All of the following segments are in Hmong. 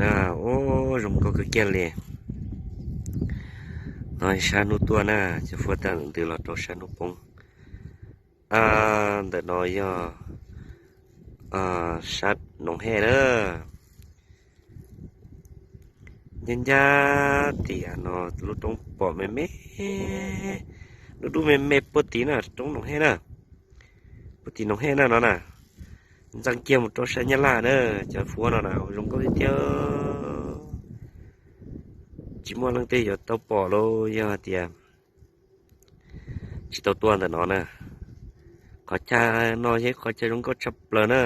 Ub, zoo nkauj kawg kiag li. No sab hnub tuaj na, cov fuab tawm ntws los rau sab hnub poob. Ntawm no yog sab Noov Hej na. Ncaj ncaj tiam no lub roob pom me me, dub dub me me puag tim na, roob Noov Hej na, puag tim Noov Hej na no na. Ntxeev kiag mus rau sab Nyab Laj na, cov fuab no na zoo nkauj tiag tiag. Tsis muaj leej twg yuav tau pom los yog hais tias tsis tau tuaj ntawm no na. Qhov chaw no yog ib qhov chaw zoo nkauj tshaj plaws na.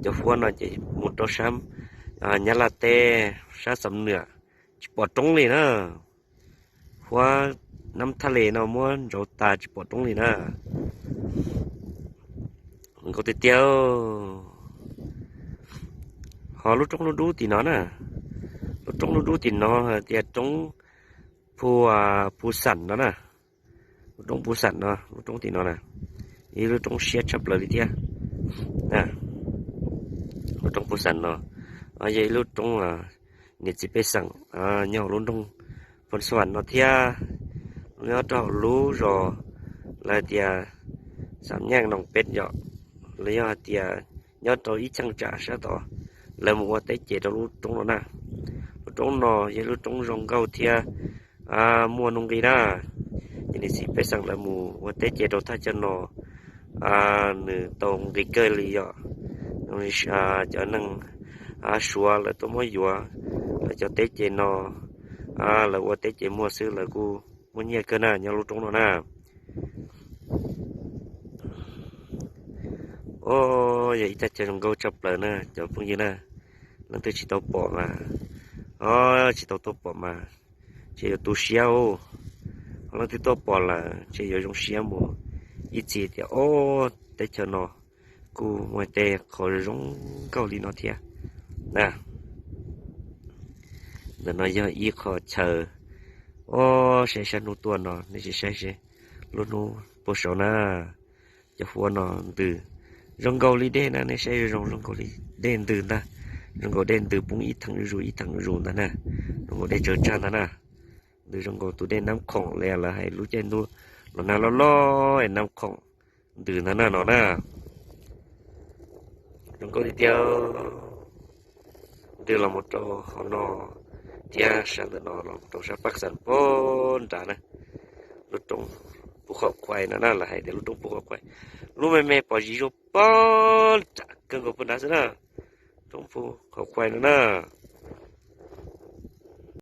Cov fuab no ces mus rau sab Nyab Laj teb, sab Xam Nuam, tsis pom roob li na. Fuab Nab Thaj Les no muab ntsauv tas tsis pom roob li na. Zoo nkauj tiag tiag. Ho lub roob dub dub tim no na, lub roob dub dub tim no hais tias roob Phu, Phu Xam no na. Lub roob Phu Xam no, lub roob tim no na, ib lub roob siab tshaj plaws li thiab. Lub roob Phu Xam no yog ib lub roob niam txiv pej xeem nyob hauv lub nroog Phoos Xas Vam no thiab. Nyob rau hauv lub zos lawv hais tias Xam Nyaj Noom Pes yom, los yog hais tias nyob rau ib cheeb tsam sab tod, lawv mus ua teb ces rau lub roob no na. Lub roob no yog lub roob zoo nkauj thiab muaj nuj nqis na. Ces niam txiv pej xeem lawv mus ua teb ces rau thaj chaw no, nws tau nqis kawg li yom. Cov neeg Suav lawv tuaj muab yuav lawv cov teb ces no, lawv ua teb ces muag xwb lawv kuj muaj nyiaj kawg na nyob lub roob no na. Ub, yog ib thaj chaw zoo nkauj tshaj plaws na cov phooj ywg na. Leej twg tsis tau pom mas, o, tsis tau tuaj pom mas ntshe yuav tu siab. Ho leej twg tuaj pom lawm ntshe yuav zoo siab mus ib txhis tias, o, teb chaws no kuj muaj tej qhov zoo nkauj li no thiab na. Ntawm no yog ib qho chaw, o, saib sab hnub tuaj no, nej sim saib seb lub hnub puag saud na. Cov fuab no ntws zoo nkaus li dej na, nej saib zoo zoo, zoo nkaus li dej ntws ntag. Zoo nkaus dej ntws poob ib theem zuj zus ib theem zuj zus ntag na. Zoo nkaus dej tsaws tsag ntag na. Ntws zoo nkaus tus dej Nab Khoom li lawv hais lub caij ntuj los nag loj loj Nab Khoom ntws ntag na no na. Zoo nkauj tiag tiag. Ntws los mus rau hauv no thiab sab ntawm no los rau sab Paj Xas puag nrad na. Lub roob Phu Kham Khuais no na, lawv hais tias lub roob Phu Kham Khuais. Lub me me pom zis zuag puag nrad kawg nkaus puag nrad xwb na. Roob Phu Kham Khuais no na.